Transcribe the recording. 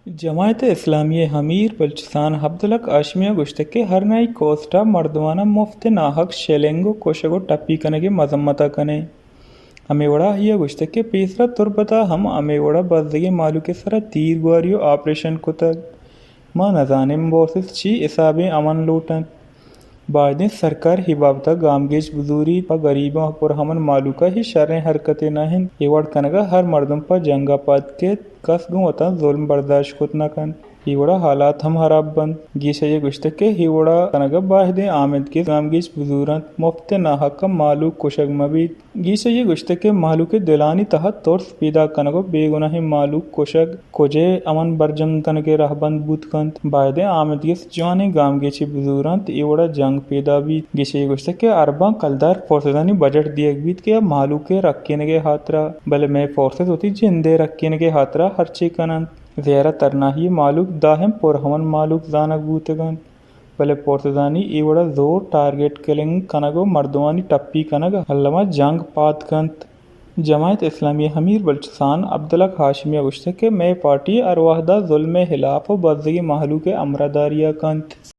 جماعت اسلامی ءِ امیر بلوچستان عبدالحق ہاشمی ءَ گوشتگ کہ ہر نائی کوسٹ ءَ مردماناں مفت ءَ ناحق شیلنگ ءُ کشگ ءُ ٹپی کنگ ءِ مذمت ءَ کنیں۔ ہمے وڑا آئی ءَ گوشتگ کہ پیسرا تربت ءَ ہم ہمے وڑا بزگیں مہلوک ءِ سرا تیر گواری ءُ آپریشن کتگ۔ ما نزانیں فورسز چی حسابیں امن لوٹ انت۔ بائدیں سرکار اے بابت ءَ گامگیج بزوریت، پہ گریباں ءُ پرامن مہلوک ءَ اے شریں حرکتے نہ انت۔ اے وڑ کنگ ءَ ہر مردم پہ جنگ ءَ پاد کیت، کس گوں وتاں ظلم برداشت کت نہ کنت۔ اے وڑا حالات ہم ہراب بنت۔ گیش آئی ءَ گوشتگ کہ اے وڑا کنگ ءَ بائدیں آمید گس گامگیج بزور انت، مفت ءَ ناحق ءَ مہلوک کشگ مہ بیت۔ گیش آئی ءَ گوشتگ کہ مہلوک ءِ دلانی تہا ترس پیداک کنگ ءُ بے گناہیں مہلوک کشگ کجئے امن برجم کنگ ءِ رہبند بوت کنت۔ بائدیں آمید گس جوانیں گامگیجے بزور انت، اے وڑا جنگ پیدا بیت۔ گیش آئی ءَ گوشتگ کہ ارباں کلدار فورسزانی بجٹ دیگ بیت کہ آ مہلوک ءِ رکینگ ءِ ہاترا، بلے مئے فورسز وتی جند ءِ رکینگ ءِ ہاترا ہرچے کن انت۔ زیارت ترناہی ءِ مہلوک دائم پرامن مہلوک زانگ بوتگ انت۔ بلے فورسزانی اے وڑا زور، ٹارگٹ کلنگ کنگ ءُ مردمانی ٹپی کنگ الما جنگ پاد کنت۔ جماعت اسلامی ءِ امیر بلوچستان عبدالحق ہاشمی ءَ گوشتگ کہ مئے پارٹی ہر وہدا ظلم ءِ ہلاپ ءُ بزگیں مہلوک ءِ ہمراہداری ءَ کنت۔